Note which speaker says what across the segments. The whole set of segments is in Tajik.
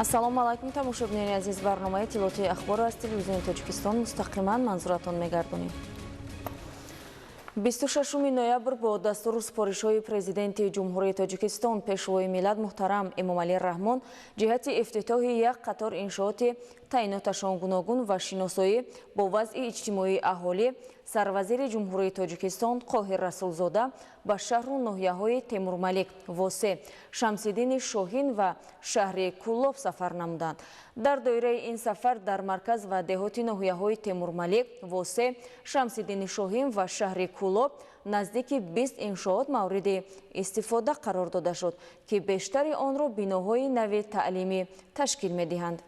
Speaker 1: Ассалому алайкум, тамошобинони азиз. Барномаи иттилоотии ахборро аз Телевизиони Тоҷикистон мустақиман манзуратон мегардонем. 26 ноябр бо дастуру супоришҳои Президенти Ҷумҳурии Тоҷикистон, Пешвои миллат муҳтарам Эмомалӣ Раҳмон ҷиҳати ифтитоҳи як қатор иншооти таъиноташон гуногун ва шиносоӣ бо вазъи иҷтимоии аҳолӣ Сарвазири Ҷумҳурии Тоҷикистон Қоҳир Расулзода ба шаҳру ноҳияҳои Темурмалик, Восе, Шамсиддини Шоҳин ва шаҳри Кӯлоб сафар намуданд. Дар доираи ин сафар дар марказ ва деҳоти ноҳияҳои Темурмалик, Восе, Шамсиддини Шоҳин ва шаҳри Кӯлоб наздики 20 иншоот мавриди истифода қарор дода шуд, ки бештари онро биноҳои нави таълимӣ ташкил медиҳанд.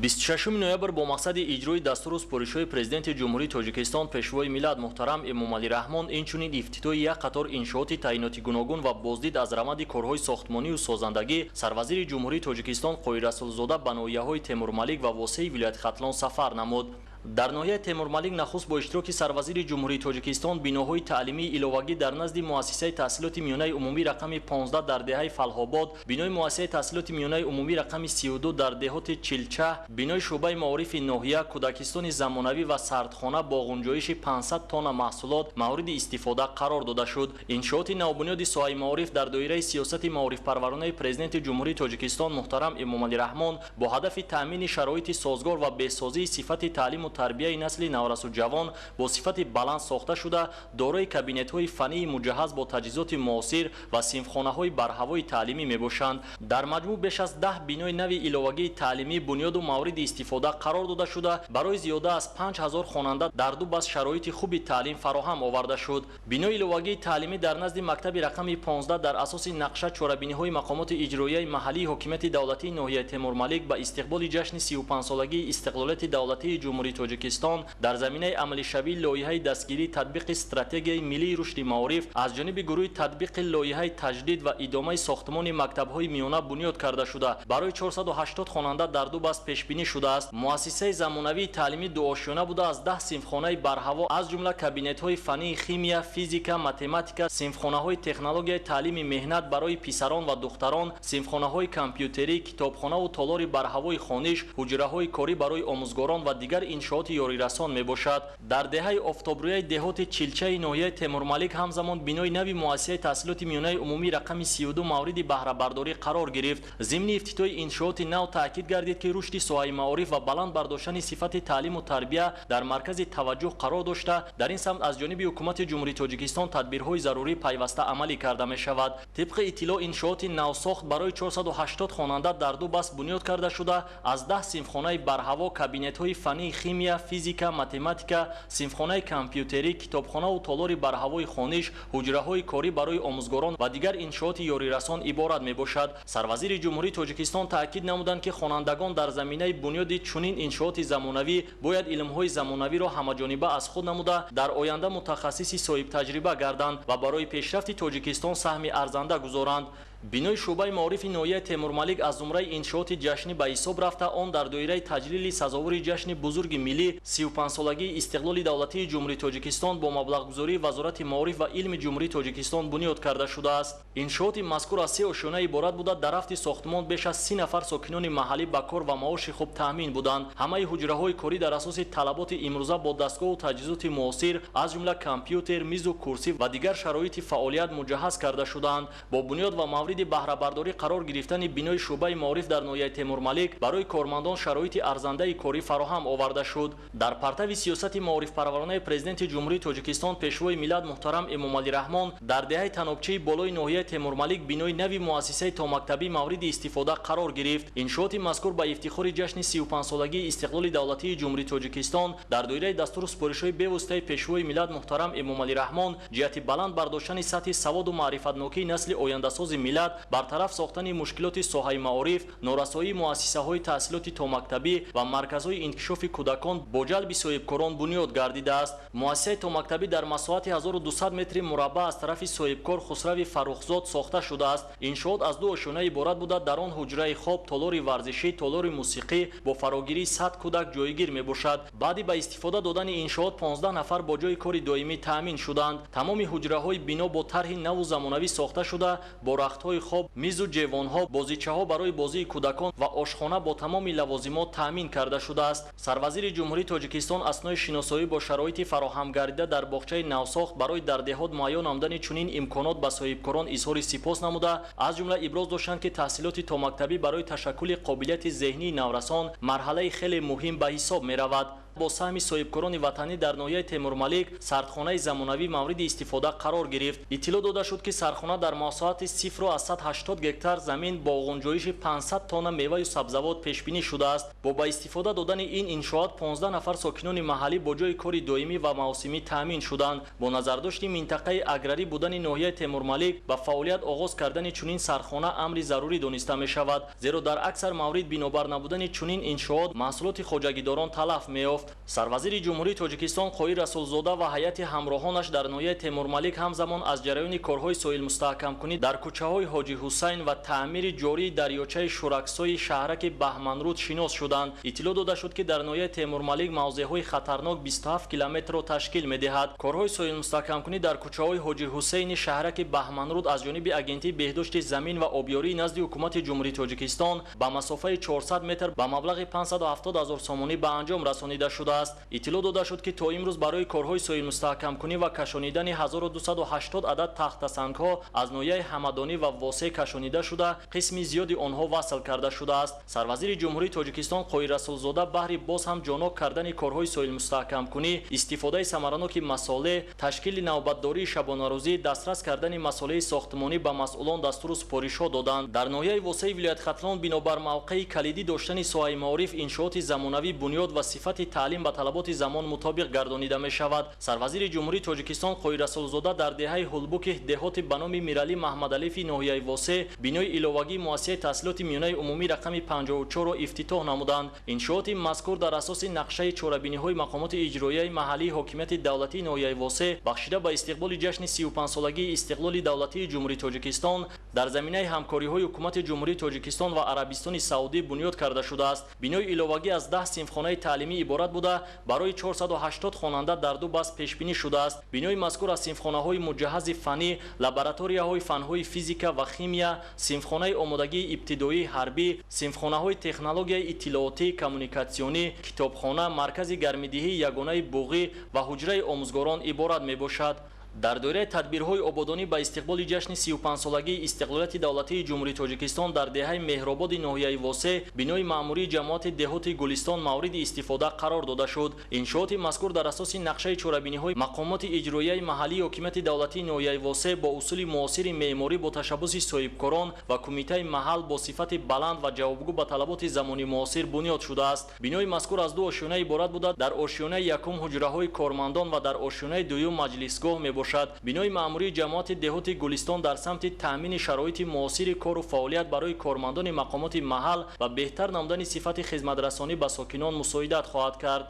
Speaker 2: 26 ноябр бо мақсади иҷрои дастуру супоришҳои Президенти Ҷумҳурии Тоҷикистон, Пешвои миллат муҳтарам Эмомалӣ Раҳмон, инчунин ифтитоҳи як қатор иншооти таъиноти гуногун ва боздид аз раванди корҳои сохтмонию созандагӣ Сарвазири Ҷумҳурии Тоҷикистон Қоҳир Расулзода ба ноҳияҳои Темурмалик ва Восеи вилояти Хатлон сафар намуд. Дар ноҳияи Темурмалик нахуст бо иштироки Сарвазири Ҷумҳурии Тоҷикистон биноҳои таълимии иловагӣ дар назди муассисаи таҳсилоти миёнаи умумӣ рақами 15 дар деҳаи Фалҳобод, бинои муассисаи таҳсилоти миёнаи умумӣ рақами 32 дар деҳоти Чилчаҳ, бинои шӯъбаи маорифи ноҳия, кӯдакистони замонавӣ ва сардхона бо ғунҷоиши 500 тонна маҳсулот мавриди истифода қарор дода шуд. Иншооти навбунёди соҳаи маориф дар доираи сиёсати маорифпарваронаи Президенти Ҷумҳурии Тоҷикистон муҳтарам Эмомалӣ Раҳмон бо ҳадафи таъмини шароити созгор ва беҳсозии сифати таълиму тарбияи насли наврасу ҷавон бо сифати баланд сохта шуда, дорои кабинетҳои фаннии муҷаҳҳаз бо таҷҳизоти муосир ва синфхонаҳои барҳавои таълимӣ мебошанд. Дар маҷмӯъ беш аз 10 бинои нави иловагии таълимӣ бунёду мавриди истифода қарор дода шуда, барои зиёда аз 5000 хонанда дар ду баст шароити хуби таълим фароҳам оварда шуд. Бинои иловагии таълимӣ дар назди мактаби рақами 15 дар асоси нақша чорабиниҳои мақомоти иҷроияи маҳаллии ҳокимияти давлатии ноҳияи Темурмалик ба истиқболи ҷашни 35-солагии истиқлолияти давлатии Ҷумҳурии Тоҷикистон дар заминаи амалишавии лоиҳаи дастгирии татбиқи стратегияи миллии рушди маориф аз ҷониби гурӯҳи татбиқи лоиҳаи таҷдид ва идомаи сохтмони мактабҳои миёна бунёд карда шуда, барои 480 хонанда дар ду баст пешбинӣ шудааст. Муассисаи замонавии таълимӣ дуошёна буда, аз 10 синфхонаи барҳаво, аз ҷумла кабинетҳои фаннии химия, физика, математика, синфхонаҳои технологияи таълими меҳнат барои писарон ва духтарон, синфхонаҳои компютерӣ, китобхонаву толори барҳавои хониш, ҳуҷраҳои корӣ барои омӯзгорон ва дигар иншооти ёрирасон мебошад. Дар деҳаи Офтобрӯяи деҳоти Чилчаи ноҳияи Темурмалик ҳамзамон бинои нави муассисаи таҳсилоти миёнаи умумӣ рақами 32 мавриди баҳрабардорӣ қарор гирифт. Зимни ифтитоҳи иншооти нав таъкид гардид, ки рушди соҳаи маориф ва баланд бардоштани сифати таълиму тарбия дар маркази таваҷҷӯҳ қарор дошта, дар ин самт аз ҷониби Ҳукумати Ҷумҳурии Тоҷикистон тадбирҳои зарурӣ пайваста амалӣ карда мешавад. Тибқи иттилоъ, иншооти навсохт барои 480 хонанда дар ду баст бунёд карда шуда, аз 10 синфхонаи барҳаво, кабинетҳои фаннии химия, физика, математика, синфхонаи компютерӣ, китобхонаву толори барҳавои хониш, ҳуҷраҳои корӣ барои омӯзгорон ва дигар иншооти ёрирасон иборат мебошад. Сарвазири Ҷумҳурии Тоҷикистон таъкид намуданд, ки хонандагон дар заминаи бунёди чунин иншооти замонавӣ бояд илмҳои замонавиро ҳамаҷониба аз худ намуда, дар оянда мутахассиси соҳибтаҷриба гарданд ва барои пешрафти Тоҷикистон саҳми арзанда гузоранд. Бинои шӯъбаи маорифи ноҳияи Темурмалик аз зумраи иншооти ҷашнӣ ба ҳисоб рафта, он дар доираи таҷлили сазовори ҷашни бузурги миллӣ, 35-солагии истиқлоли давлатии Ҷумҳурии Тоҷикистон бо маблағгузории Вазорати маориф ва илми Ҷумҳурии Тоҷикистон бунёд карда шудааст. Иншооти мазкур аз се ошёна иборат буда, дар рафти сохтмон беш аз 30 нафар сокинони маҳаллӣ ба кор ва маоши хуб таъмин буданд. Ҳамаи ҳуҷраҳои корӣ дар асоси талаботи имрӯза бо дастгоҳу таҷҳизоти муосир, аз ҷумла компютер, мизу курсӣ ва дигар шароити фаъолият муҷаҳҳаз карда шудаанд. Бо бунёд ва мавриди баҳрабардорӣ қарор гирифтани бинои шӯъбаи маориф дар ноҳияи Темурмалик барои кормандон шароити арзандаи корӣ фароҳам оварда шуд. Дар партави сиёсати маорифпарваронаи Президенти Ҷумҳурии Тоҷикистон, Пешвои миллат муҳтарам Эмомалӣ Раҳмон дар деҳаи Танобчаи болои ноҳияи Темурмалик бинои нави муассисаи томактабӣ мавриди истифода қарор гирифт. Иншооти мазкур ба ифтихори ҷашни 35-солагии истиқлоли давлатии Ҷумҳурии Тоҷикистон дар доираи дастуру супоришҳои бевоситаи Пешвои миллат муҳтарам Эмомалӣ Раҳмон ҷиҳати баланд бардоштани сатҳи саводу маърифатнокии насли ояндасози миллат, бартараф сохтани мушкилоти соҳаи маориф, норасоии муассисаҳои таҳсилоти томактабӣ ва марказҳои инкишофи кӯдакон бо ҷалби соҳибкорон бунёд гардидааст. Муассисаи томактабӣ дар масоҳати 1200 метри мураббаъ аз тарафи соҳибкор Хусрави Фаррухзод сохта шудааст. Иншоот аз ду ошёна иборат буда, дар он ҳуҷраи хоб, толори варзишӣ, толори мусиқӣ бо фарогирии 100 кӯдак ҷойгир мебошад. Баъди ба истифода додани иншоот 15 нафар бо ҷойи кори доимӣ таъмин шуданд. Тамоми ҳуҷраҳои бино бо тарҳи наву замонавӣ сохта шуда, бо рахтҳои Тахтҳои хоб, мизу ҷевонҳо, бозичаҳо барои бозии кӯдакон ва ошхона бо тамоми лавозимот таъмин карда шудааст. Сарвазири Ҷумҳурии Тоҷикистон аснои шиносоӣ бо шароити фароҳамгардида дар боғчаи навсохт барои дар деҳот муайён намудани чунин имконот ба соҳибкорон изҳори сипос намуда, аз ҷумла иброз доштанд, ки таҳсилоти томактабӣ барои ташаккули қобилияти зеҳнии наврасон марҳалаи хеле муҳим ба ҳисоб меравад. Бо саҳми соҳибкорони ватанӣ дар ноҳияи Темурмалик сардхонаи замонавӣ мавриди истифода қарор гирифт. Иттилоъ дода шуд, ки сардхона дар масоҳати 0,80 гектар замин бо ғунҷоиши 500 тонна меваю сабзавот пешбинӣ шудааст. Бо ба истифода додани ин иншоот 15 нафар сокинони маҳаллӣ бо ҷойи кори доимӣ ва мавсимӣ таъмин шуданд. Бо назардошти минтақаи аграрӣ будани ноҳияи Темурмалик ба фаъолият оғоз кардани чунин сардхона амри зарурӣ дониста мешавад, зеро дар аксар маврид бинобар набудани чунин иншоот маҳсулоти хоҷагидорон талаф меёфт. Сарвазири Ҷумҳурии Тоҷикистон Қоҳир Расулзода ва ҳайати ҳамроҳонаш дар ноҳияи Темурмалик ҳамзамон аз ҷараёни корҳои соҳилмустаҳкамкунӣ дар кӯчаҳои Ҳоҷи Ҳусайн ва таъмири ҷории дарёчаи Шураксои шаҳраки Баҳманруд шинос шуданд. Иттилоъ дода шуд, ки дар ноҳияи Темурмалик мавзеъҳои хатарнок 27 километрро ташкил медиҳад. Корҳои соҳилмустаҳкамкунӣ дар кӯчаҳои Ҳоҷи Ҳусайни шаҳраки Баҳманруд аз ҷониби Агентии беҳдошти замин ва обёрии назди Ҳукумати Ҷумҳурии Тоҷикистон ба масофаи 400 метр ба маблағи 570 ҳазор сомонӣ ба анҷом расонида шудааст. Иттилоъ дода шуд, ки то имрӯз барои корҳои соҳилмустаҳкамкунӣ ва кашонидани 1280 адад тахтасангҳо аз ноҳияи Ҳамадонӣ ва Восеъ кашонида шуда, қисми зиёди онҳо васл карда шудааст. Сарвазири Ҷумҳурии Тоҷикистон Қоҳир Расулзода баҳри боз ҳам ҷонок кардани корҳои соҳилмустаҳкамкунӣ, истифодаи самараноки масолеҳ, ташкили навбатдории шабонарӯзӣ, дастрас кардани масолеҳи сохтмонӣ ба масъулон дастуру супоришҳо доданд. Дар ноҳияи Восеи вилояти Хатлон бинобар мавқеи калидӣ доштани соҳаи маориф, иншооти замонавӣ бунёд ва сифати таълим ба талаботи замон мутобиқ гардонида мешавад. Сарвазири Ҷумҳурии Тоҷикистон Қоҳир Расулзода дар деҳаи Ҳулбуки деҳоти ба номи Миралӣ Маҳмадалифи ноҳияи Восеъ бинои иловагии муассисаи таҳсилоти миёнаи умумӣ рақами 54-ро ифтитоҳ намуданд. Иншооти мазкур дар асоси нақшаи чорабиниҳои мақомоти иҷроияи маҳаллии ҳокимияти давлатии ноҳияи Восеъ бахшида ба истиқболи ҷашни 35-солагии истиқлоли давлатии Ҷумҳурии Тоҷикистон дар заминаи ҳамкориҳои Ҳукумати Ҷумҳурии Тоҷикистон ва Арабистони Саудӣ бунёд карда шудааст. Бинои иловагӣ аз 10 синфхонаи таълимӣ иборат буда, барои 480 хонанда дар ду баст пешбинӣ шудааст. Бинои мазкур аз синфхонаҳои муҷаҳҳази фаннӣ, лабораторияҳои фанҳои физика ва химия, синфхонаи омодагии ибтидоии ҳарбӣ, синфхонаҳои технологияи иттилоотӣ, коммуникатсионӣ, китобхона, маркази гармидиҳии ягонаи буғӣ ва ҳуҷраи омӯзгорон иборат мебошад. Дар доираи тадбирҳои ободонӣ ба истиқболи ҷашни 35-солагии истиқлолияти давлатии Ҷумҳурии Тоҷикистон дар деҳаи Меҳрободи ноҳияи Восеъ бинои маъмурии ҷамоати деҳоти Гулистон мавриди истифода қарор дода шуд. Иншооти мазкур дар асоси нақшаи чорабиниҳои мақомоти иҷроияи маҳаллии ҳокимияти давлатии ноҳияи Восеъ бо усули муосири меъморӣ бо ташаббуси соҳибкорон ва кумитаи маҳал бо сифати баланд ва ҷавобгӯ ба талаботи замони муосир бунёд шудааст. Бинои мазкур аз ду ошёна иборат буда, дар ошёнаи якум ҳуҷраҳои кормандон ва дар ошёнаи дуюм маҷлисгоҳ мебошад. Бинои маъмурии ҷамоати деҳоти Гулистон дар самти таъмини шароити муосири кору фаъолият барои кормандони мақомоти маҳал ва беҳтар намудани сифати хизматрасонӣ ба сокинон мусоидат хоҳад кард.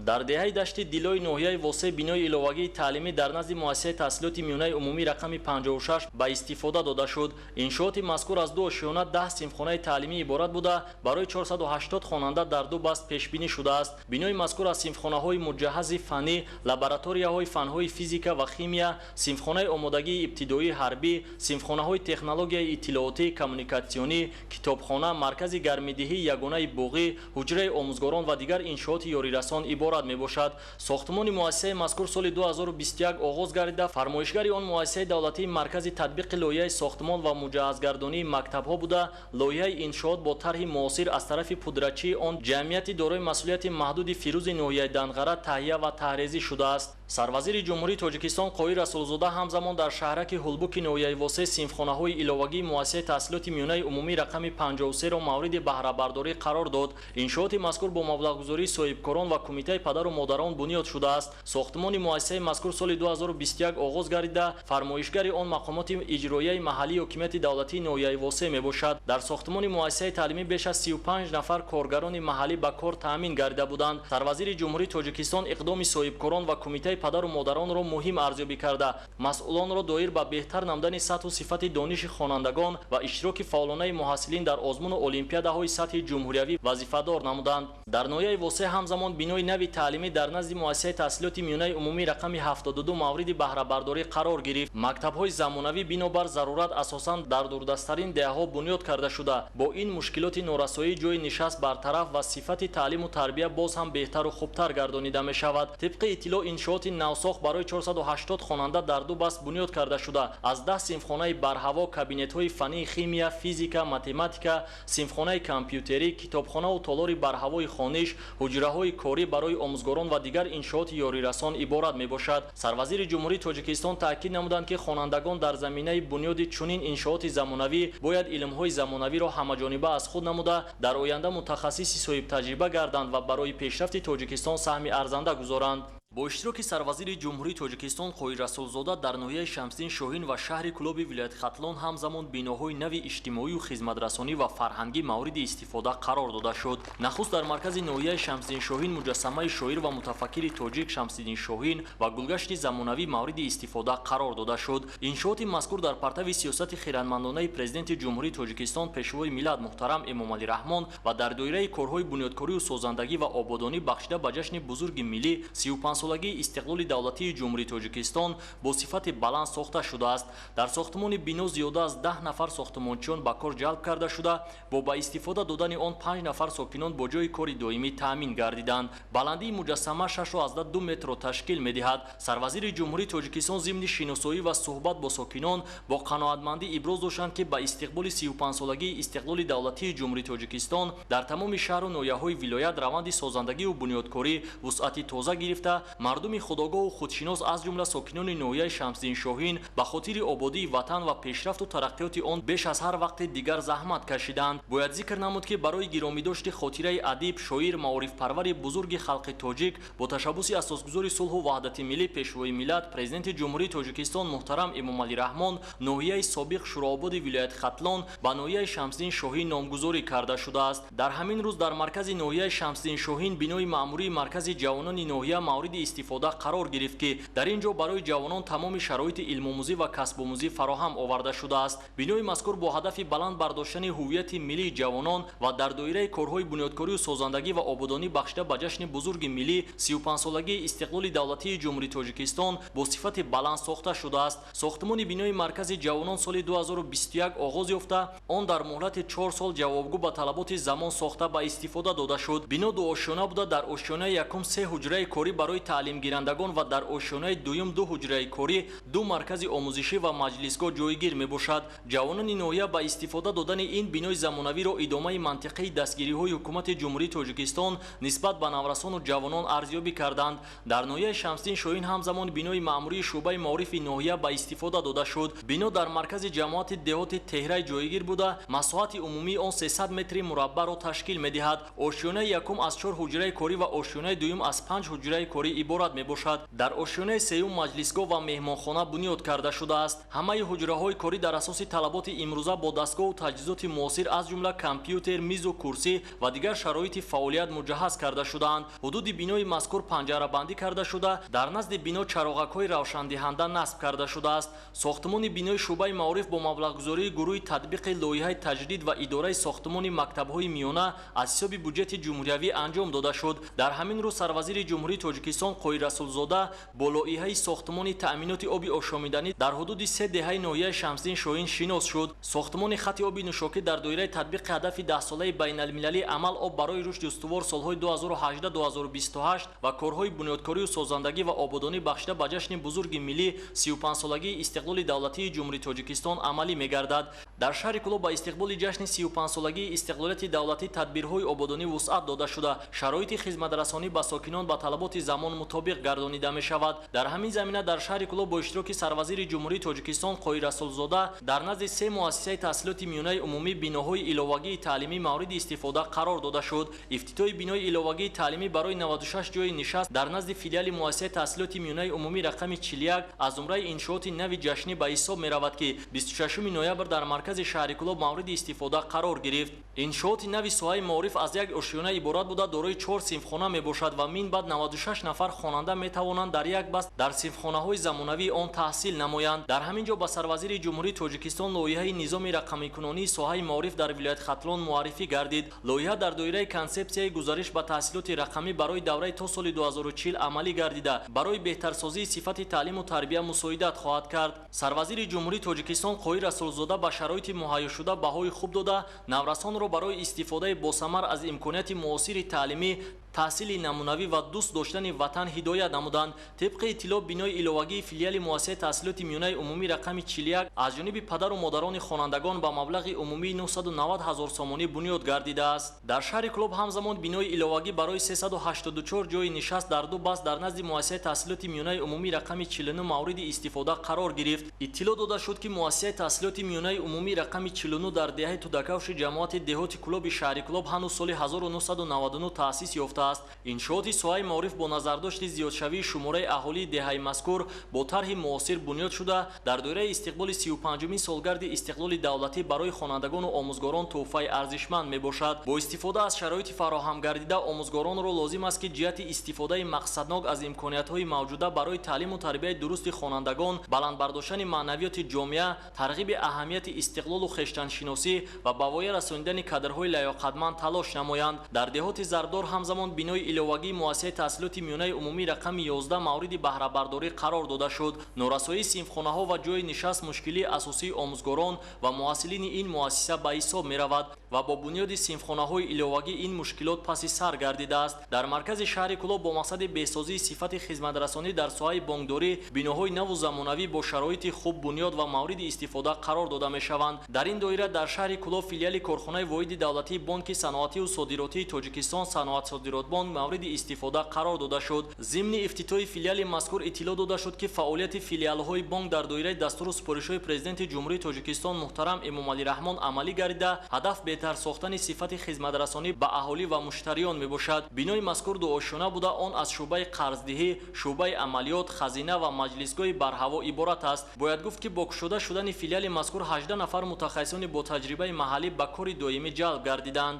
Speaker 2: Дар деҳаи Дашти Дилои ноҳияи Восеъ бинои иловагии таълимӣ дар назди муассисаи таҳсилоти миёнаи умумӣ рақами 56 ба истифода дода шуд. Иншооти мазкур аз ду ошёна 10 синфхонаи таълимӣ иборат буда, барои 480 хонанда дар ду баст пешбинӣ шудааст. Бинои мазкур аз синфхонаҳои муҷаҳҳази фаннӣ, лабораторияҳои фанҳои физика ва химия, синфхонаи омодагии ибтидоии ҳарбӣ, синфхонаҳои технологияи иттилоотӣ, коммуникатсионӣ, китобхона, маркази гармидиҳии ягонаи буғӣ, ҳуҷраи омӯзгорон ва дигар иншооти ёрирасон иборат мебошад. Сохтмони муассисаи мазкур соли 2021 оғоз гардида, фармоишгари он муассисаи давлатии маркази татбиқи лоиҳаи сохтмон ва муҷаҳҳазгардонии мактабҳо буда, лоиҳаи иншоот бо тарҳи муосир аз тарафи пудрачии он ҷамъияти дорои масъулияти маҳдуди Фирӯзи ноҳияи Данғара таҳия ва таҳрезӣ шудааст. Сарвазири Ҷумҳурии Тоҷикистон Қоҳир Расулзода ҳамзамон дар шаҳраки Ҳулбуки ноҳияи Восеъ синфхонаҳои иловагии муассисаи таҳсилоти миёнаи умумӣ рақами 53-ро мавриди баҳрабардорӣ қарор дод. Иншооти мазкур бо маблағгузории соҳибкорон ва кумитаи падару модарон бунёд шудааст. Сохтмони муассисаи мазкур соли 2021 оғоз гардида, фармоишгари он мақомоти иҷроияи маҳаллии ҳокимияти давлатии ноҳияи Восеъ мебошад. Дар сохтмони муассисаи таълимӣ беш аз 35 нафар коргарони маҳаллӣ ба кор таъмин гардида буданд. Сарвазири Ҷумҳурии Тоҷикистон иқдоми соҳибкорон ва кумитаи падару модаронро муҳим арзёбӣ карда, масъулонро доир ба беҳтар намудани сатҳу сифати дониши хонандагон ва иштироки фаъолонаи муҳассилин дар озмуну олимпиадаҳои сатҳи ҷумҳуриявӣ вазифадор намуданд. Дар ноҳияи Восеъ ҳамзамон бинои нави Нави таълимӣ дар назди муассисаи таҳсилоти миёнаи умумӣ рақами 72 мавриди баҳрабардорӣ қарор гирифт. Мактабҳои замонавӣ бинобар зарурат асосан дар дурдасттарин деҳаҳо бунёд карда шуда, бо ин мушкилоти норасоии ҷойи нишаст бартараф ва сифати таълиму тарбия боз ҳам беҳтару хубтар гардонида мешавад. Тибқи иттилоъ, иншооти навсохт барои 480 хонанда дар ду баст бунёд карда шуда, аз 10 синфхонаи барҳаво, кабинетҳои фаннии химия, физика, математика, синфхонаи компютерӣ, китобхонаву толори барҳавои хониш, ҳуҷраҳои корӣ барои омӯзгорон ва дигар иншооти ёрирасон иборат мебошад. Сарвазири Ҷумҳурии Тоҷикистон таъкид намуданд, ки хонандагон дар заминаи бунёди чунин иншооти замонавӣ бояд илмҳои замонавиро ҳамаҷониба аз худ намуда, дар оянда мутахассиси соҳибтаҷриба гарданд ва барои пешрафти Тоҷикистон саҳми арзанда гузоранд. Бо иштироки сарвазири Ҷумҳурии Тоҷикистон Қоҳир Расулзода дар ноҳияи Шамсиддин Шоҳин ва шаҳри Кӯлоби вилояти Хатлон ҳамзамон биноҳои нави иҷтимоию хизматрасонӣ ва фарҳангӣ мавриди истифода қарор дода шуд. Нахуст дар маркази ноҳияи Шамсиддин Шоҳин муҷассамаи шоир ва мутафаккири тоҷик Шамсиддин Шоҳин ва гулгашти замонавӣ мавриди истифода қарор дода шуд. Иншооти мазкур дар партави сиёсати хирадмандонаи Президенти Ҷумҳурии Тоҷикистон, Пешвои миллат муҳтарам Эмомалӣ Раҳмон ва дар доираи корҳои бунёдкорию созандагӣ ва ободонӣ бахшида ба ҷашни бузурги миллӣ 35-солагии истиқлоли давлатии Ҷумҳурии Тоҷикистон бо сифати баланд сохта шудааст. Дар сохтмони бино зиёда аз 10 нафар сохтмончиён ба кор ҷалб карда шуда, бо ба истифода додани он 5 нафар сокинон бо ҷойи кори доимӣ таъмин гардиданд. Баландии муҷассама 6,2 метрро ташкил медиҳад. Сарвазири Ҷумҳурии Тоҷикистон зимни шиносоӣ ва суҳбат бо сокинон бо қаноатмандӣ иброз доштанд, ки ба истиқболи 35-солагии истиқлоли давлатии Ҷумҳурии Тоҷикистон дар тамоми шаҳру ноҳияҳои вилоят раванди созандагию бунёдкорӣ вусъати тоза гирифта, мардуми худогоҳу худшинос, аз ҷумла сокинони ноҳияи Шамсиддин Шоҳин, ба хотири ободии ватан ва пешрафту тараққиёти он беш аз ҳар вақти дигар заҳмат кашиданд. Бояд зикр намуд, ки барои гиромидошти хотираи адиб, шоир, маорифпарвари бузурги халқи тоҷик бо ташаббуси асосгузори сулҳу ваҳдати миллӣ, Пешвои миллат, Президенти Ҷумҳурии Тоҷикистон муҳтарам Эмомалӣ Раҳмон ноҳияи собиқ Шӯроободи вилояти Хатлон ба ноҳияи Шамсиддин Шоҳин номгузорӣ карда шудааст. Дар ҳамин рӯз дар маркази ноҳияи Шамсиддин Шоҳин бинои маъмурии маркази ҷавонони ноҳия мавриди истифода қарор гирифт, ки дар ин ҷо барои ҷавонон тамоми шароити илмомӯзӣ ва касбомӯзӣ фароҳам оварда шудааст. Бинои мазкур бо ҳадафи баланд бардоштани ҳуввияти миллии ҷавонон ва дар доираи корҳои бунёдкорию созандагӣ ва ободонӣ бахшида ба ҷашни бузурги миллӣ 35-солагии истиқлоли давлатии Ҷумҳурии Тоҷикистон бо сифати баланд сохта шудааст. Сохтмони бинои маркази ҷавонон соли 2021 оғоз ёфта, он дар муҳлати 4 сол ҷавобгӯ ба талаботи замон сохта ба истифода дода шуд. Бино дуошёна буда, дар ошёнаи якум 3 ҳуҷраи корӣ барои таълимгирандагон ва дар ошёнаи дуюм 2 ҳуҷраи корӣ, 2 маркази омӯзишӣ ва маҷлисгоҳ ҷойгир мебошад. Ҷавонони ноҳия ба истифода додани ин бинои замонавиро идомаи мантиқии дастгириҳои ҳукумати Ҷумҳурии Тоҷикистон нисбат ба наврасону ҷавонон арзёбӣ карданд. Дар ноҳияи Шамсиддин Шоҳин ҳамзамон бинои маъмурии шӯъбаи маорифи ноҳия ба истифода дода шуд. Бино дар маркази ҷамоати деҳоти Теҳрай ҷойгир буда, масоҳати умумии он 300 метри мураббаъро ташкил медиҳад. Ошёнаи якум аз 4 ҳуҷраи корӣ ва ошёнаи дуюм аз 5 ҳуҷраи корӣ иборат мебошад. Дар ошёнаи сеюм маҷлисгоҳ ва меҳмонхона бунёд карда шудааст. Ҳамаи ҳуҷраҳои корӣ дар асоси талаботи имрӯза бо дастгоҳу таҷҳизоти муосир, аз ҷумла компютер, мизу курсӣ ва дигар шароити фаъолият муҷаҳҳаз карда шудаанд. Ҳудуди бинои мазкур панҷарабандӣ карда шуда, дар назди бино чароғакҳои равшандиҳанда насб карда шудааст. Сохтмони бинои шӯъбаи маориф бо маблағгузории гурӯҳи татбиқи лоиҳаи таҷдид ва идораи сохтмони мактабҳои миёна аз ҳисоби буҷети ҷумҳуриявӣ анҷом дода шуд. Дар ҳамин рӯз сарвазири Ҷумҳурии Тоҷикистон Қоҳир Расулзода бо лоиҳаи сохтмони таъминоти оби ошомиданӣ дар ҳудуди 3 деҳаи ноҳияи Шамсиддин Шоҳин шинос шуд. Сохтмони хати оби нӯшокӣ дар доираи татбиқи ҳадафи 10-солаи байналмилалии амал об барои рушди устувор солҳои 2018-2028 ва корҳои бунёдкорию созандагӣ ва ободонӣ бахшида ба ҷашни бузурги миллӣ 35-солагии истиқлоли давлатии Ҷумҳурии Тоҷикистон амалӣ мегардад. Дар шаҳри Кӯлоб ба истиқболи ҷашни 35-солагии истиқлолияти давлатӣ тадбирҳои ободонӣ вусъат дода шуда, шароити хизматрасонӣ ба сокинон ба талаботи замон мутобиқ гардонида мешавад. Дар ҳамин замина дар шаҳри Кӯлоб бо иштироки сарвазири Ҷумҳурии Тоҷикистон Қоҳир Расулзода дар назди 3 муассисаи таҳсилоти миёнаи умумӣ биноҳои иловагии таълимӣ мавриди истифода қарор дода шуд. Ифтитоҳи бинои иловагии таълимӣ барои 96 ҷойи нишаст дар назди филиали муассисаи таҳсилоти миёнаи умумӣ рақами 41 аз зумраи иншооти нави ҷашнӣ ба ҳисоб меравад, ки 26 ноябр дар маркази шаҳри Кӯлоб мавриди истифода қарор гирифт. Иншооти нави соҳаи маориф аз як ошёна иборат буда, дорои 4 синфхона мебошад ва мин баъд 96 нафар нафар хонанда метавонанд дар як баст дар синфхонаҳои замонавии он таҳсил намоянд. Дар ҳамин ҷо ба сарвазири Ҷумҳурии Тоҷикистон лоиҳаи низоми рақамикунонии соҳаи маориф дар вилояти Хатлон муаррифӣ гардид. Лоиҳа дар доираи консепсияи гузариш ба таҳсилоти рақамӣ барои давраи то соли 2040 амалӣ гардида, барои беҳтарсозии сифати таълиму тарбия мусоидат хоҳад кард. Сарвазири Ҷумҳурии Тоҷикистон Қоҳир Расулзода ба шароити муҳайёшуда баҳои хуб дода, наврасонро барои истифодаи босамар аз имконияти муосири таълимӣ, таҳсили намунавӣ ва дӯст доштани ватан ҳидоят намуданд. Тибқи иттилоъ, бинои иловагии филиали муассисаи таҳсилоти миёнаи умумӣ рақами 41 аз ҷониби падару модарони хонандагон ба маблағи умумии 990 ҳазор сомонӣ бунёд гардидааст. Дар шаҳри Кӯлоб ҳамзамон бинои иловагӣ барои 384 ҷойи нишаст дар ду баст дар назди муассисаи таҳсилоти миёнаи умумӣ рақами 49 мавриди истифода қарор гирифт. Иттилоъ дода шуд, ки муассисаи таҳсилоти миёнаи умумӣ рақами 49 дар деҳаи Тудакавши ҷамоати деҳоти Кӯлоби шаҳри Кӯлоб ҳанӯз соли 1999 таъсис ёфтааст. Иншооти соҳаи маориф бо назардошти зиёдшавии шумораи аҳолии деҳаи мазкур бо тарҳи муосир бунёд шуда, дар доираи истиқболи 35-умин солгарди истиқлоли давлатӣ барои хонандагону омӯзгорон тӯҳфаи арзишманд мебошад. Бо истифода аз шароити фароҳам гардида, омӯзгоронро лозим аст, ки ҷиҳати истифодаи мақсаднок аз имкониятҳои мавҷуда барои таълиму тарбияи дурусти хонандагон, баланд бардоштани маънавиёти ҷомеа, тарғиби аҳамияти истиқлолу хештаншиносӣ ва ба воя расонидани кадрҳои лаёқатманд талош намоянд. Дар деҳоти Зарбдор ҳамзамон бинои иловагии муассисаи таҳсилоти миёнаи умумӣ рақами 11 мавриди баҳрабардорӣ қарор дода шуд. Норасоии синфхонаҳо ва ҷойи нишаст мушкилии асосии омӯзгорон ва муҳассилини ин муассиса ба ҳисоб меравад ва бо бунёди синфхонаҳои иловагӣ ин мушкилот паси сар гардидааст. Дар маркази шаҳри Кӯлоб бо мақсади беҳсозии сифати хизматрасонӣ дар соҳаи бонкдорӣ биноҳои наву замонавӣ бо шароити хуб бунёд ва мавриди истифода қарор дода мешаванд. Дар ин доира дар шаҳри Кӯлоб филиали корхонаи воҳиди давлатии Бонки саноативу содиротии Тоҷикистон Саноатсодиротбонк мавриди истифода қарор дода шуд. Зимни ифтитоҳи филиали мазкур иттилоъ дода шуд, ки фаъолияти филиалҳои бонк дар доираи дастуру супоришҳои Президенти Ҷумҳурии Тоҷикистон муҳтарам Эмомалӣ Раҳмон амалӣ гардида, ҳадаф беҳтар сохтани сифати хизматрасонӣ ба аҳолӣ ва муштариён мебошад. Бинои мазкур дуошёна буда, он аз шӯъбаи қарздиҳӣ, шӯъбаи амалиёт, хазина ва маҷлисгоҳи барҳаво иборат аст. Бояд гуфт, ки бо кушода шудани филиали мазкур 18 нафар мутахассисони бо таҷрибаи маҳаллӣ ба кори доимӣ ҷалб гардиданд.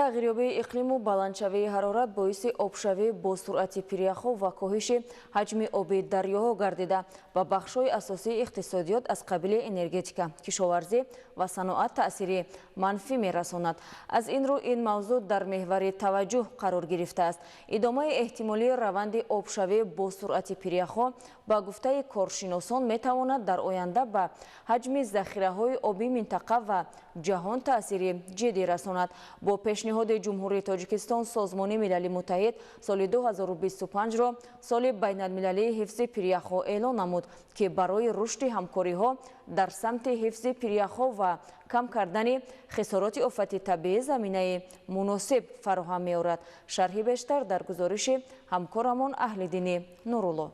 Speaker 1: Тағйирёбии иқлиму баландшавии ҳарорат боиси обшавӣ бо суръати пиряхҳо ва коҳиши ҳаҷми оби дарёҳо гардида, ба бахшҳои асосии иқтисодиёт аз қабили энергетика, кишоварзӣ ва саноат таъсири манфӣ мерасонад. Аз ин рӯ ин мавзӯъ дар меҳвари таваҷҷӯҳ қарор гирифтааст. Идомаи эҳтимолии раванди обшавӣ бо суръати пиряхҳо ба гуфтаи коршиносон метавонад дар оянда ба ҳаҷми захираҳои оби минтақа ва ҷаҳон таъсири ҷиддӣ расонад. Бо пешниҳоди Ҷумҳурии Тоҷикистон Созмони Милали Муттаҳид соли 2025-ро соли байналмилалии ҳифзи пиряхҳо эълон намуд, ки барои рушди ҳамкориҳо дар самти ҳифзи пиряхҳо ва кам кардани хисороти офати табиӣ заминаи муносиб фароҳам меорад. Шарҳи бештар дар гузориши ҳамкорамон Аҳлиддини Нурулло.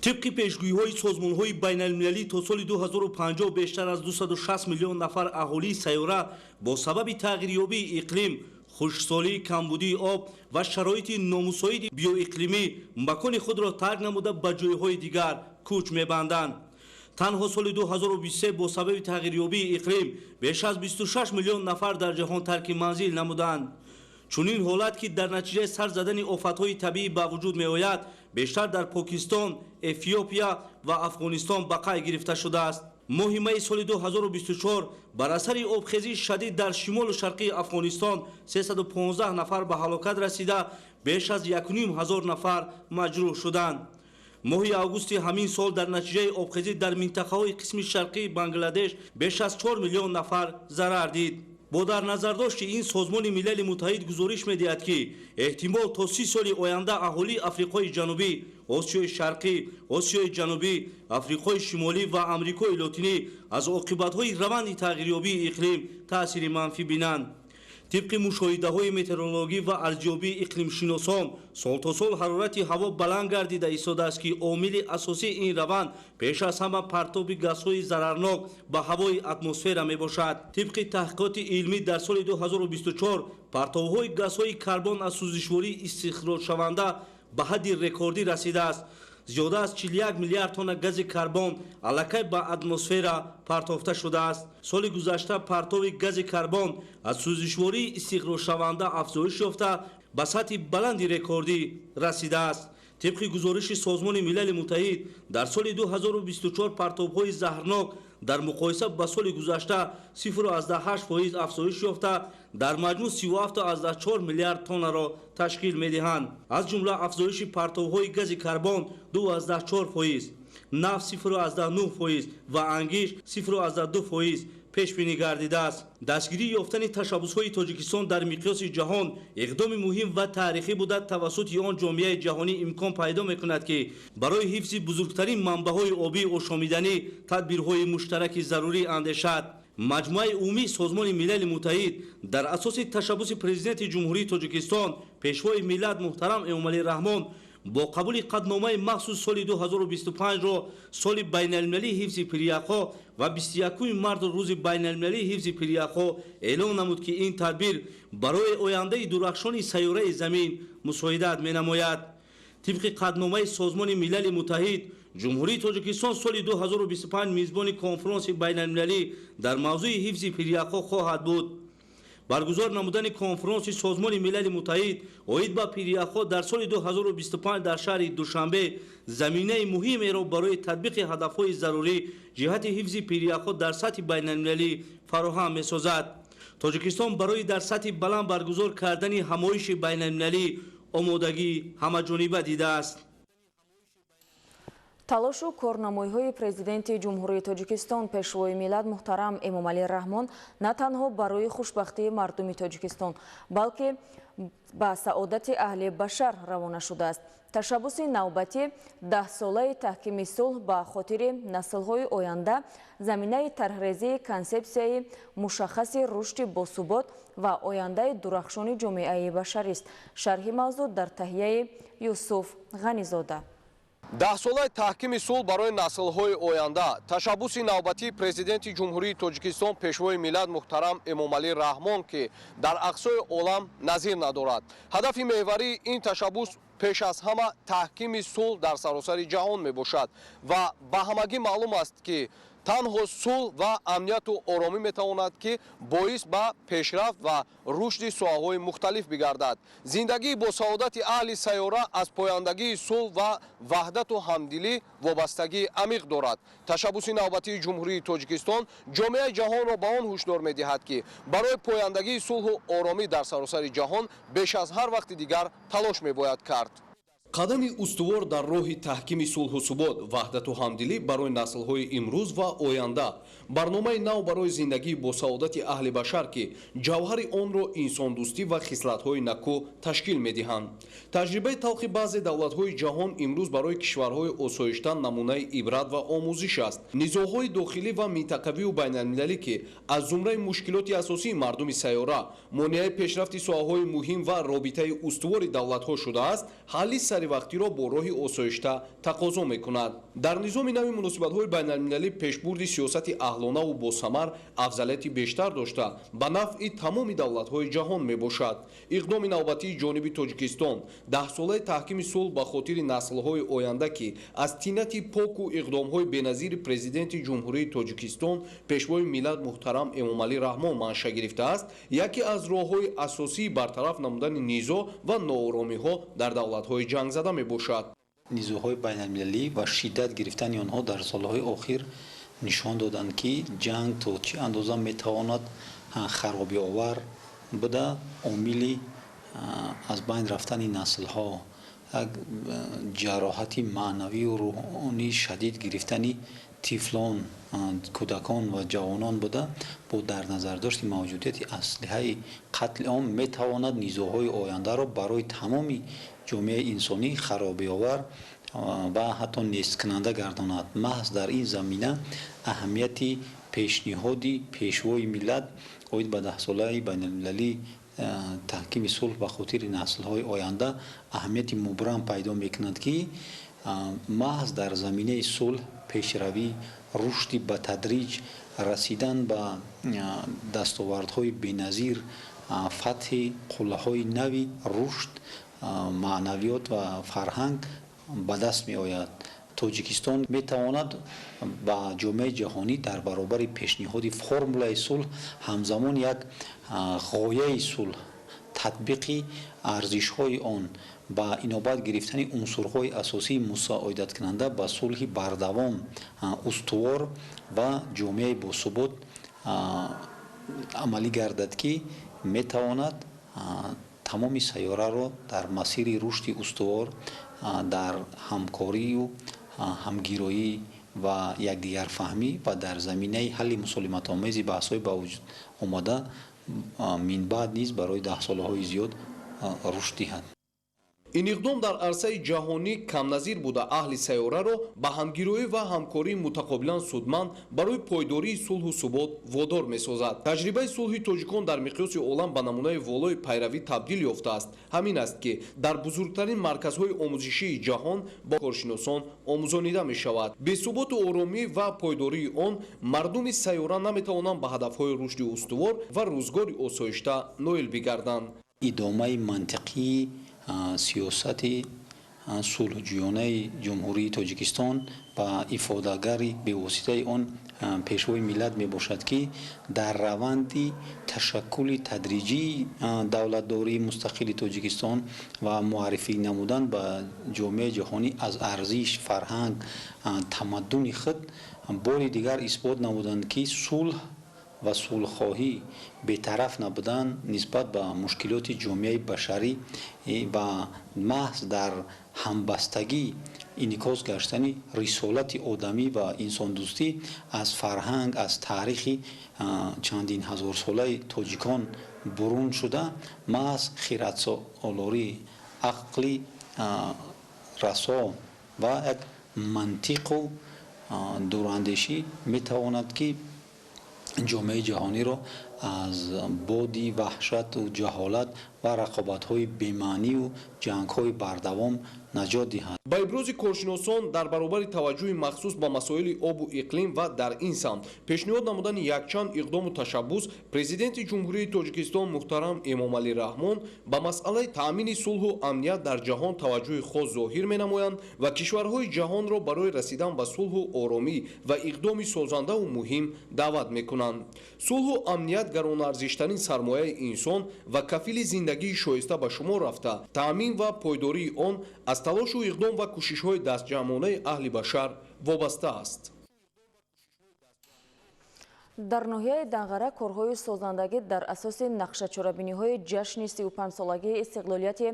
Speaker 3: Тибқи пешгӯиҳои созмонҳои байналмилалӣ, то соли 2050 бештар аз 260 миллион нафар аҳолии сайёра бо сабаби тағйирёбии иқлим, хушксолӣ, камбудии об ва шароити номусоиди биоиқлимӣ макони худро тарк намуда, ба ҷойҳои дигар кӯч мебанданд. Танҳо соли 2023 бо сабаби тағйирёбии иқлим беш аз 26 миллион нафар дар ҷаҳон тарки манзил намуданд. Чунин ҳолат, ки дар натиҷаи сар задани офатҳои табиӣ ба вуҷуд меояд, бештар дар Покистон, Эфиопия ва Афғонистон ба қайд гирифта шудааст. Моҳи майи соли 2024 бар асари обхезии шадид дар шимолу шарқии Афғонистон 315 нафар ба ҳалокат расида, беш аз 1,5 ҳазор нафар маҷрӯҳ шуданд. Моҳи августи ҳамин сол дар натиҷаи обхезӣ дар минтақаҳои қисми шарқии Бангладеш беш аз 4 миллион нафар зарар дид. Бо дар назардошти ин, Созмони Милали Муттаҳид гузориш медиҳад, ки эҳтимол то 30 соли оянда аҳолии Африқои Ҷанубӣ, Осиёи Шарқӣ, Осиёи Ҷанубӣ, Африқои Шимолӣ ва Амрикои Лотинӣ аз оқибатҳои раванди тағйирёбии иқлим таъсири манфӣ бинанд. Тибқи мушоҳидаҳои метеорологӣ ва арзёбии иқлимшиносон, сол то сол ҳарорати ҳаво баланд гардида истодааст, ки омили асосии ин раванд пеш аз ҳама партоби газҳои зарарнок ба ҳавои атмосфера мебошад. Тибқи таҳқиқоти илмӣ, дар соли 2024 партобҳои газҳои карбон аз сӯзишвории истихроҷшаванда ба ҳадди рекордӣ расидааст. Зиёда аз 41 миллиард тонна гази карбон аллакай ба атмосфера партофта шудааст. Соли гузашта партоби гази карбон аз сӯзишвории истихроҷшаванда афзоиш ёфта, ба сатҳи баланди рекордӣ расидааст. Тибқи гузориши Созмони Милали Муттаҳид, дар соли 2024 партовҳои заҳрнок дар муқоиса ба соли гузашта 0,8% афзоиш ёфта, дар маҷмӯъ 37,4 миллиард тоннаро ташкил медиҳанд. Аз ҷумла афзоиши партовҳои гази карбон 2,4%, нафт 0,9% ва ангишт 0,2% пешбинӣ гардидааст. Дастгирӣ ёфтани ташаббусҳои Тоҷикистон дар миқёси ҷаҳон иқдоми муҳим ва таърихӣ буда, тавассути он ҷомеаи ҷаҳонӣ имкон пайдо мекунад, ки барои ҳифзи бузургтарин манбаъҳои обии ошомиданӣ тадбирҳои муштараки зарурӣ андешад. Маҷмӯаи умумии Созмони Милали Муттаҳид дар асоси ташаббуси Президенти Ҷумҳурии Тоҷикистон, Пешвои миллат муҳтарам Эмомалӣ Раҳмон бо қабули қатъномаи махсус соли 2025-ро соли байналмилалии ҳифзи пиряхҳо ва 21 март рӯзи байналмилалии ҳифзи пиряхҳо эълон намуд, ки ин тадбир барои ояндаи дурахшони сайёраи замин мусоидат менамояд. Тибқи қатъномаи Созмони Милали Муттаҳид, Ҷумҳурии Тоҷикистон соли 2025 мизбони конфронси байналмилалӣ дар мавзӯи ҳифзи пиряхҳо хоҳад буд. Баргузор намудани конфронси Созмони Милали Муттаҳид оид ба пиряхҳо дар соли 2025 дар шаҳри Душанбе заминаи муҳимеро барои татбиқи ҳадафҳои зарурӣ ҷиҳати ҳифзи пиряхҳо дар сатҳи байналмилалӣ фароҳам месозад. Тоҷикистон барои дар сатҳи баланд баргузор кардани ҳамоиши байналмилалӣ омодагӣ ҳамаҷониба дидааст.
Speaker 1: Талошу корнамоиҳои Президенти Ҷумҳурии Тоҷикистон, Пешвои миллат муҳтарам Эмомалӣ Раҳмон на танҳо барои хушбахтии мардуми Тоҷикистон, балки ба саодати аҳли башар равона шудааст. Ташаббуси навбатӣ даҳсолаи таҳкими сулҳ ба хотири наслҳои оянда заминаи тарҳрезии консепсияи мушаххаси рушди босубот ва ояндаи дурахшони ҷомеаи башарист. Шарҳи мавзӯъ дар таҳияи Юсуф Ғанизода.
Speaker 4: Даҳсолаи таҳкими сулҳ барои наслҳои оянда ташаббуси навбатии Президенти Ҷумҳурии Тоҷикистон, Пешвои миллат муҳтарам Эмомалӣ Раҳмон, ки дар ақсои олам назир надорад. Ҳадафи меҳварии ин ташаббус пеш аз ҳама таҳкими сулҳ дар саросари ҷаҳон мебошад ва ба ҳамагӣ маълум аст, ки танҳо сулҳ ва амнияту оромӣ метавонад, ки боис ба пешрафт ва рушди соҳаҳои мухталиф бигардад. Зиндагии босаодати аҳли сайёра аз пояндагии сулҳ ва ваҳдату ҳамдилӣ вобастагии амиқ дорад. Ташаббуси навбатии Ҷумҳурии Тоҷикистон ҷомеаи ҷаҳонро ба он ҳушдор медиҳад, ки барои пояндагии сулҳу оромӣ дар саросари ҷаҳон беш аз ҳар вақти дигар талош мебояд кард.
Speaker 5: Қадами устувор дар роҳи таҳкими сулҳу субот, ваҳдату ҳамдилӣ барои наслҳои имрӯз ва оянда. Барномаи нав барои зиндагии босаодати аҳли башар, ки ҷавҳари онро инсондӯстӣ ва хислатҳои накӯ ташкил медиҳанд. Таҷрибаи талхи баъзе давлатҳои ҷаҳон имрӯз барои кишварҳои осоишта намунаи ибрат ва омӯзиш аст. Низоъҳои дохилӣ ва минтақавию байналмилалӣ, ки аз зумраи мушкилоти асосии мардуми сайёра, монеаи пешрафти соҳаҳои муҳим ва робитаи устувори давлатҳо шудааст, ҳалли саривақтиро бо роҳи осоишта тақозо мекунад. Дар низоми нави муносибатҳои байналмилалӣ пешбурди сиёсати аҳлонаву босамар афзалияти бештар дошта, ба нафъи тамоми давлатҳои ҷаҳон мебошад. Иқдоми навбатии ҷониби Тоҷикистон даҳсолаи таҳкими сулҳ ба хотири наслҳои оянда, ки аз тинати поку иқдомҳои беназири Президенти Ҷумҳурии Тоҷикистон, Пешвои миллат муҳтарам Эмомалӣ Раҳмон манша гирифтааст, яке аз роҳҳои асосии бартараф намудани низоъ ва нооромиҳо дар давлатҳои ҷангзада мебошад.
Speaker 6: Низоъҳои байналмилалӣ ва шиддат гирифтани онҳо дар солҳои охир нишон доданд, ки ҷанг то чӣ андоза метавонад харобиовар буда, омили аз байн рафтани наслҳо, як ҷароҳати маънавию рӯҳонии шадид гирифтани тифлон, кӯдакон ва ҷавонон буда, бо дар назардошти мавҷудияти аслиҳаи қатли ом метавонад низоъҳои ояндаро барои тамоми ҷомеаи инсонӣ харобиовар ва ҳатто несткунанда гардонад. Маҳз дар ин замина аҳамияти пешниҳоди Пешвои миллат оид ба даҳсолаи байналмилалӣ таҳкими сулҳ ба хотири наслҳои оянда аҳамияти мубрам пайдо мекунад, ки маҳз дар заминаи сулҳ пешравӣ, рушди ба тадриҷ, расидан ба дастовардҳои беназир, фатҳи қуллаҳои нави рушд, маънавиёт ва фарҳанг ба даст меояд. Тоҷикистон метавонад ба ҷомеаи ҷаҳонӣ дар баробари пешниҳоди формулаи сулҳ ҳамзамон як ғояи сулҳ, Татбиқи арзишҳои он ба инобат гирифтани унсурҳои асосии мусоидаткунанда ба сулҳи бардавом, устувор ва ҷомеаи босубот амалӣ гардад, ки метавонад тамоми сайёраро дар масири рушди устувор, дар ҳамкорию ҳамгироӣ ва якдигарфаҳмӣ ва дар заминаи ҳалли мусолиматомези баҳсҳои ба вуҷуд омада минбаъд низ барои даҳсолаҳои зиёд рушд диҳад.
Speaker 5: Ин иқдом дар арсаи ҷаҳонӣ камназир буда, аҳли сайёраро ба ҳамгироӣ ва ҳамкории мутақобилан судманд барои пойдории сулҳу субот водор месозад. Таҷрибаи сулҳи тоҷикон дар миқёси олам ба намунаи волои пайравӣ табдил ёфтааст. Ҳамин аст, ки дар бузургтарин марказҳои омӯзишии ҷаҳон бо коршиносон омӯзонида мешавад. Бесуботу оромӣ ва пойдории он мардуми сайёра наметавонанд ба ҳадафҳои рушди устувор ва рӯзгори осоишта ноил бигарданд.
Speaker 6: Идомаи мантиқии сиёсати сулҳҷӯёнаи Ҷумҳурии Тоҷикистон ва ифодагари бевоситаи он Пешвои миллат мебошад, ки дар раванди ташаккули тадриҷии давлатдории мустақили Тоҷикистон ва муаррифӣ намудан ба ҷомеаи ҷаҳонӣ аз арзиш, фарҳанг, тамаддуни худ бори дигар исбот намуданд, ки сулҳ ва сулҳхоҳӣ, бетараф набудан нисбат ба мушкилоти ҷомеаи башарӣ ва маҳз дар ҳамбастагӣ инъикос гаштани рисолати одамӣ ва инсондӯстӣ аз фарҳанг, аз таърихи чандин ҳазорсолаи тоҷикон бурун шуда, маҳз хиратсолорӣ, ақли расо ва як мантиқу дурандешӣ метавонад, ки ҷомеаи ҷаҳониро аз боди ваҳшату ҷаҳолат ва рақобатҳои бемаънию ҷангҳои бардавом наҷот диҳад.
Speaker 5: Ба ибрози коршиносон, дар баробари таваҷҷӯҳи махсус ба масоили обу иқлим ва дар ин самт пешниҳод намудани якчанд иқдому ташаббус, Президенти Ҷумҳурии Тоҷикистон муҳтарам Эмомалӣ Раҳмон ба масъалаи таъмини сулҳу амният дар ҷаҳон таваҷҷӯҳи хос зоҳир менамоянд ва кишварҳои ҷаҳонро барои расидан ба сулҳу оромӣ ва иқдоми созандаву муҳим даъват мекунанд. Сулҳу амният гаронарзиштарин сармояи инсон ва кафили зиндагии шоиста ба шумор рафта, таъмин ва пойдории он аз талошу иқдом ва кӯшишҳои дастҷамъонаи аҳли башар вобаста аст.
Speaker 1: Дар ноҳияи Данғара корҳои созандагӣ дар асоси нақшачорабиниҳои ҷашни 35-солагии истиқлолияти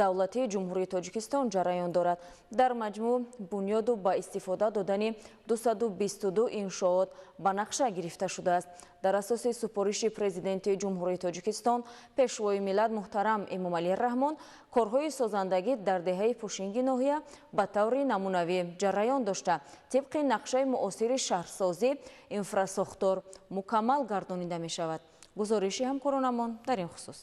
Speaker 1: давлатии Ҷумҳурии Тоҷикистон ҷараён дорад. Дар маҷмӯъ бунёду ба истифода додани 222 иншоот ба нақша гирифта шудааст. Дар асоси супориши Президенти Ҷумҳурии Тоҷикистон, Пешвои миллат муҳтарам Эмомалӣ Раҳмон, корҳои созандагӣ дар деҳаи Пушинги ноҳия ба таври намунавӣ ҷараён дошта, тибқи нақшаи муосири шаҳрсозӣ инфрасохтор мукаммал гардонида мешавад. Гузориши ҳамкоронамон дар ин хусус.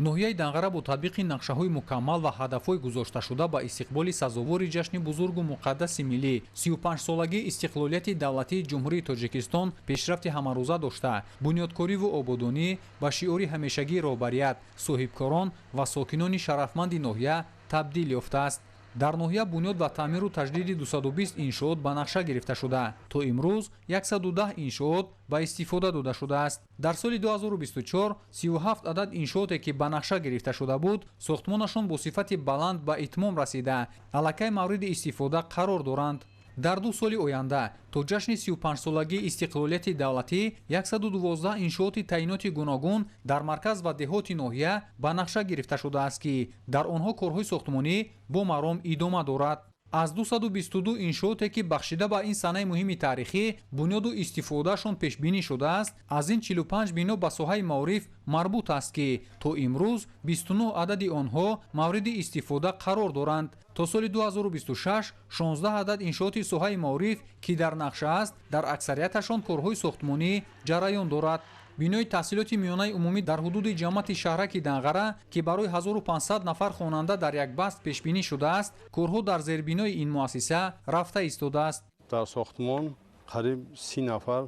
Speaker 7: Ноҳияи Данғара бо татбиқи нақшаҳои мукаммал ва ҳадафҳои гузошташуда ба истиқболи сазовори ҷашни бузургу муқаддаси миллӣ, 35-солагии истиқлолияти давлатии Ҷумҳурии Тоҷикистон, пешрафти ҳамарӯза дошта, бунёдкориву ободонӣ ба шиори ҳамешагии роҳбарият, соҳибкорон ва сокинони шарафманди ноҳия табдил ёфтааст. Дар ноҳия бунёд ва таъмиру таҷдиди 220 иншоот ба нақша гирифта шуда, то имрӯз 110 иншоот ба истифода дода шудааст. Дар соли 2024 37 адад иншооте, ки ба нақша гирифта шуда буд, сохтмонашон бо сифати баланд ба итмом расида, аллакай мавриди истифода қарор доранд. Дар 2 соли оянда то ҷашни 35-солагии истиқлолияти давлатӣ 112 иншооти таъиноти гуногун дар марказ ва деҳоти ноҳия ба нақша гирифта шудааст, ки дар онҳо корҳои сохтмонӣ бо маром идома дорад. Аз 222 иншооте, ки бахшида ба ин санаи муҳими таърихӣ бунёду истифодаашон пешбинӣ шудааст, аз ин 45 бино ба соҳаи маориф марбут аст, ки то имрӯз 29 адади онҳо мавриди истифода қарор доранд. То соли 2026 16 адад иншооти соҳаи маориф, ки дар нақша аст, дар аксарияташон корҳои сохтмонӣ ҷараён дорад. Бинои таҳсилоти миёнаи умумӣ дар ҳудуди ҷамоати шаҳраки Данғара, ки барои 1500 нафар хонанда дар як баст пешбинӣ шудааст, корҳо дар зербинои ин муассиса рафта истодааст.
Speaker 8: Дар сохтмон қариб 30 нафар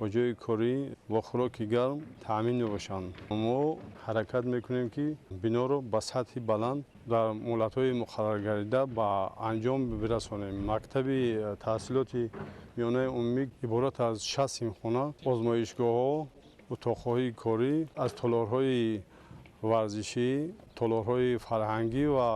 Speaker 8: бо ҷои корӣ бо хӯроки гарм таъмин мебошанд. Мо ҳаракат мекунем, ки биноро ба сатҳи баланд дар муҳлатҳои муқарраргардида ба анҷом бирасонем. Мактаби таҳсилоти миёнаи умумӣ иборат аз 6 синфхона, озмоишгоҳҳо, утоқҳои корӣ, аз толорҳои варзишӣ, толорҳои фарҳангӣ ва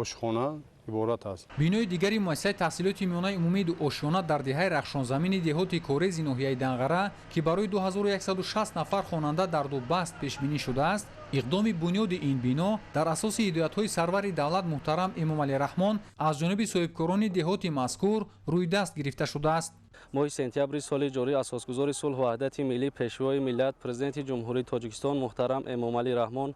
Speaker 8: ошхона иборат аст.
Speaker 7: Бинои дигари муассисаи таҳсилоти миёнаи умумии дуошёна дар деҳаи Рахшонзамини деҳоти Корези ноҳияи Данғара, ки барои 2160 нафар хонанда дар ду баст пешбинӣ шудааст, иқдоми бунёди ин бино дар асоси ҳидоятҳои сарвари давлат муҳтарам Эмомалӣ Раҳмон аз ҷониби соҳибкорони деҳоти мазкур рӯйдаст гирифта шудааст.
Speaker 9: Моҳи сентябри соли ҷорӣ асосгузори сулҳу ваҳдати миллӣ, пешвои миллат, президенти Ҷумҳурии Тоҷикистон муҳтарам Эмомалӣ Раҳмон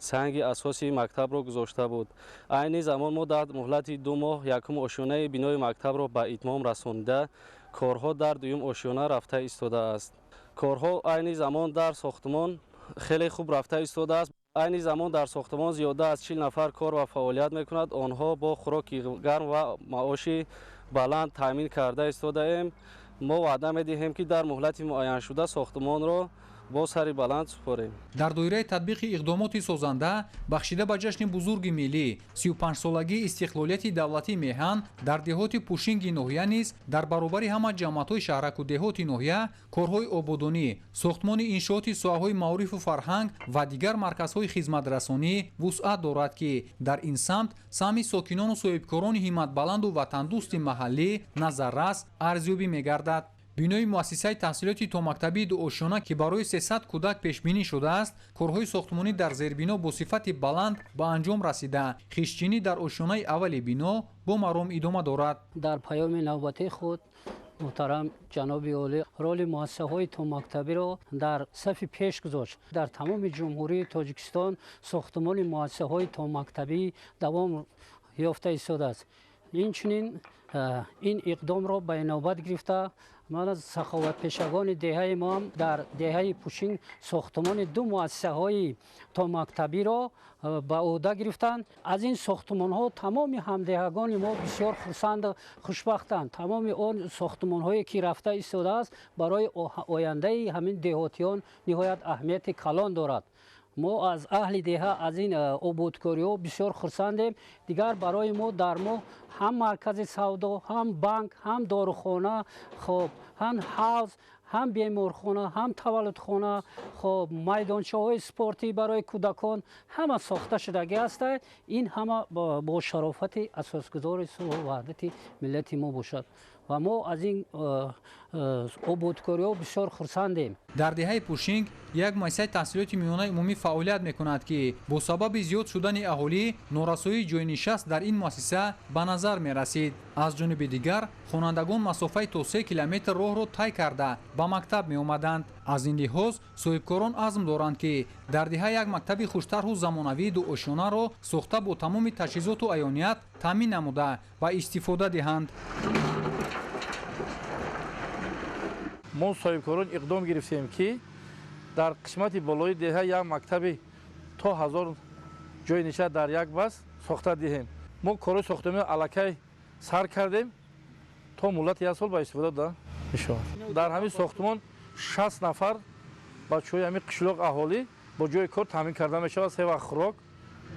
Speaker 9: санги асоси мактабро гузошта буд. Айни замон мо дар муҳлати 2 моҳ якум ошёнаи бинои мактабро ба итмом расонида, корҳо дар дуюм ошёна рафта истодааст. Корҳо айни замон дар сохтмон хеле хуб рафта истодааст. Айни замон дар сохтмон зиёда аз 40 нафар кор ва фаъолият мекунад. Онҳо бо хӯроки гарм ва маоши баланд таъмин карда истодаем. Мо ваъда медиҳем, ки дар муҳлати муайяншуда сохтмонро бо сари баланд супорем.
Speaker 7: Дар доираи татбиқи иқдомоти созанда бахшида ба ҷашни бузурги миллӣ 35-солагии истиқлолияти давлатии меҳан дар деҳоти Пушинги ноҳия низ дар баробари ҳама ҷамоатҳои шаҳраку деҳоти ноҳия корҳои ободонӣ, сохтмони иншооти соҳаҳои маорифу фарҳанг ва дигар марказҳои хизматрасонӣ вусъат дорад, ки дар ин самт саҳми сокинону соҳибкорони ҳимматбаланду ватандӯсти маҳаллӣ назаррас арзёбӣ мегардад. Бинои муассисаи таҳсилоти томактабии дуошёна, ки барои 300 кӯдак пешбинӣ шудааст, корҳои сохтмонӣ дар зербино бо сифати баланд ба анҷом расида, хиштчинӣ дар ошёнаи аввали бино бо маром идома дорад.
Speaker 10: Дар паёми навбатии худ муҳтарам ҷаноби олӣ роли муассисаҳои томактабиро дар сафи пеш гузошт. Дар тамоми Ҷумҳурии Тоҷикистон сохтмони муассисаҳои томактабӣ давом ёфта истодааст. Инчунин ин иқдомро ба инобат гирифта, ман аз саховатпешагони деҳаи мо дар деҳаи Пушинг сохтмони ду муассисаҳои томактабиро ба ӯҳда гирифтанд. Аз ин сохтмонҳо тамоми ҳамдеҳагони мо бисёр хурсанду хушбахтанд. Тамоми он сохтмонҳое ки рафта истодааст, барои ояндаи ҳамин деҳотиён ниҳоят аҳамияти калон дорад. Мо аз аҳли деҳа аз ин ободкориҳо бисёр хурсандем. Дигар барои мо дар мо ҳам маркази савдо, ҳам банк, ҳам дорухона, хоб, ҳам ҳавз, ҳам беморхона, ҳам таваллудхона, хоб, майдончаҳои спортӣ барои кӯдакон ҳама сохта шудагӣ ҳастанд. Ин ҳама бо шарофати асосгузори сулҳу ваҳдати миллати мо бошад ва мо аз ин ободкориҳо бисёр хурсандем.
Speaker 7: Дар деҳаи Пушинг як муассисаи таҳсилоти миёнаи умумӣ фаъолият мекунад, ки бо сабаби зиёд шудани аҳолӣ норасоии ҷойнишаст дар ин муассиса ба назар мерасид. Аз ҷониби дигар хонандагон масофаи то 3 километр роҳро тай карда ба мактаб меомаданд. Аз ин лиҳоз соҳибкорон азм доранд, ки дар деҳа як мактаби хуштарҳу замонавии дуошёнаро сохта бо тамоми таҷҳизоту аёният таъмин намуда ва истифода диҳанд.
Speaker 11: Мо соҳибкорон иқдом гирифтем, ки дар қисмати болои деҳа як мактаби то 1000 ҷойи нишаст дар як баст сохта диҳем. Мо корҳои сохтмониро аллакай сар кардем, то муҳлати 1 сол ба истифода дода мешавад. Дар ҳамин сохтмон 60 нафар бачаҳои ҳамин қишлоқ аҳолӣ бо ҷои кор таъмин карда мешавад, се вақт хӯрок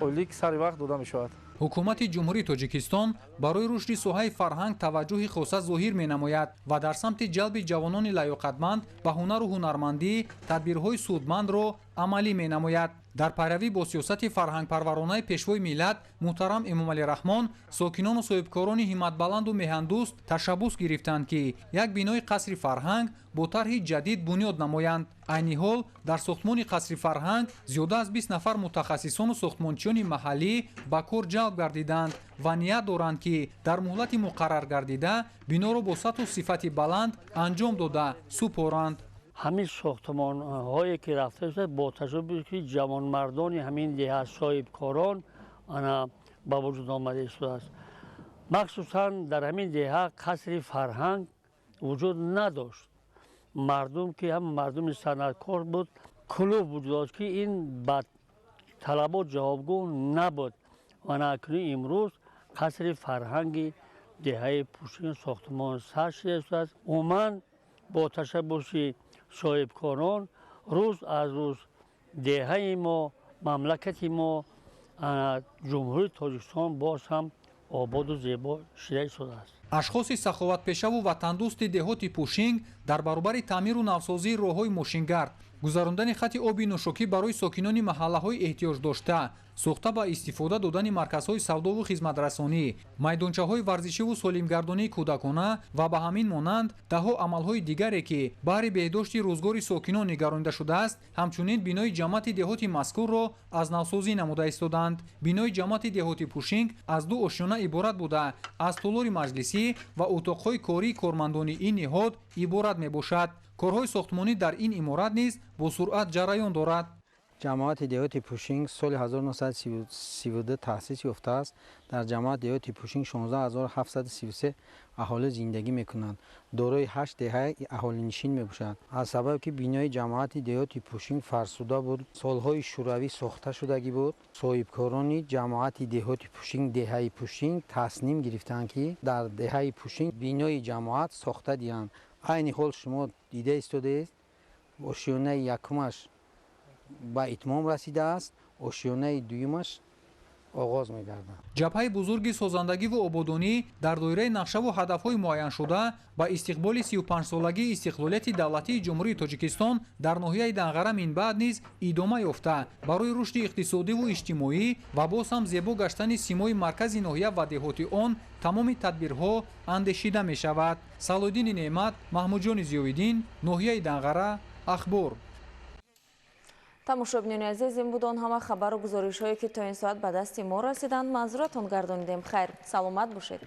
Speaker 11: ойлик сари вақт дода мешавад.
Speaker 7: Ҳукумати Ҷумҳурии Тоҷикистон барои рушди соҳаи фарҳанг таваҷҷӯҳи хоса зоҳир менамояд ва дар самти ҷалби ҷавонони лаёқатманд ба ҳунару ҳунармандӣ тадбирҳои судмандро амалӣ менамояд. Дар пайравӣ бо сиёсати фарҳангпарваронаи пешвои миллат муҳтарам Эмомалӣ Раҳмон сокинону соҳибкорони ҳимматбаланду меҳандӯст ташаббус гирифтанд, ки як бинои қасри фарҳанг бо тарҳи ҷадид бунёд намоянд. Айни ҳол дар сохтмони қасри фарҳанг зиёда аз 20 нафар мутахассисону сохтмончиёни маҳаллӣ ба кор ҷалб гардиданд ва ният доранд, ки дар муҳлати муқаррар гардида биноро бо сатҳу сифати баланд анҷом дода супоранд.
Speaker 12: Ҳамин сохтмонҳое ки рафта шуда бо ташаббуси ҷавонмардони ҳамин деҳа соҳибкорон ана ба вуҷуд омада истодааст. Махсусан дар ҳамин деҳа қасри фарҳанг вуҷуд надошт. Мардум ки ҳама мардуми санъаткор буд, клуб вуҷуд дошт, ки ин ба талабот ҷавобгӯ набуд. Ва акнун имрӯз қасри фарҳанги деҳаи Пушин сохтмон сар шуда истодааст. Умуман бо ташаббуси соҳибкорон рӯз аз рӯз деҳаи мо, мамлакати мо, Ҷумҳурии Тоҷикистон боз ҳам ободу зебо шуда истодааст.
Speaker 7: Ашхоси саховатпешаву ватандӯсти деҳоти Пушинг дар баробари таъмиру навсозии роҳҳои мошингард, Гузарондани хати оби нӯшокӣ барои сокинони маҳаллаҳои эҳтиёҷдошта, сохта ба истифода додани марказҳои савдову хизматрасонӣ, майдончаҳои варзишиву солимгардонии кӯдакона ва ба ҳамин монанд даҳҳо амалҳои дигаре, ки баҳри беҳдошти рӯзгори сокинон нигаронида шудааст. Ҳамчунин бинои ҷамоати деҳоти мазкурро аз навсозӣ намуда истодаанд. Бинои ҷамоати деҳоти Пушинг аз ду ошёна иборат буда, аз толори маҷлисӣ ва утоқҳои кории кормандони ин ниҳод иборат мебошад. Корҳои сохтмонӣ дар ин иморат низ бо суръат ҷараён дорад.
Speaker 13: Ҷамоати деҳоти Пушинг соли 1932 таъсис ёфтааст. Дар ҷамоати деҳоти Пушинг 16733 аҳолӣ зиндагӣ мекунанд. Дорои 8 деҳаи аҳолинишин мебошад. Аз сабабе ки бинои ҷамоати деҳоти Пушинг фарсуда буд, солҳои шӯравӣ сохта шудагӣ буд, соҳибкорони ҷамоати деҳоти Пушинг, деҳаи Пушинг тасним гирифтанд, ки дар деҳаи Пушинг бинои ҷамоат сохта диҳанд. Айни ҳол шумо дида истодаед, ошёнаи якумаш ба итмом расидааст, ошёнаи дуюмаш оғоз мегардад.
Speaker 7: Ҷабҳаи бузурги созандагиву ободонӣ дар доираи нақшаву ҳадафҳои муайяншуда ба истиқболи 35-солагии истиқлолияти давлатии Ҷумҳурии Тоҷикистон дар ноҳияи Данғара минбаъд низ идома ёфта, барои рушди иқтисодиву иҷтимоӣ ва боз ҳам зебо гаштани симои маркази ноҳия ва деҳоти он тамоми тадбирҳо андешида мешавад. Салоҳиддини Неъмат, Маҳмудҷони Зиёвиддин, ноҳияи Данғара, Ахбор.
Speaker 1: Тамошобинони азиз, ин буд он ҳама хабару гузоришҳое, ки то ин соат ба дасти мо расиданд. Манзуратон гардонидем. Хайр, саломат бошед.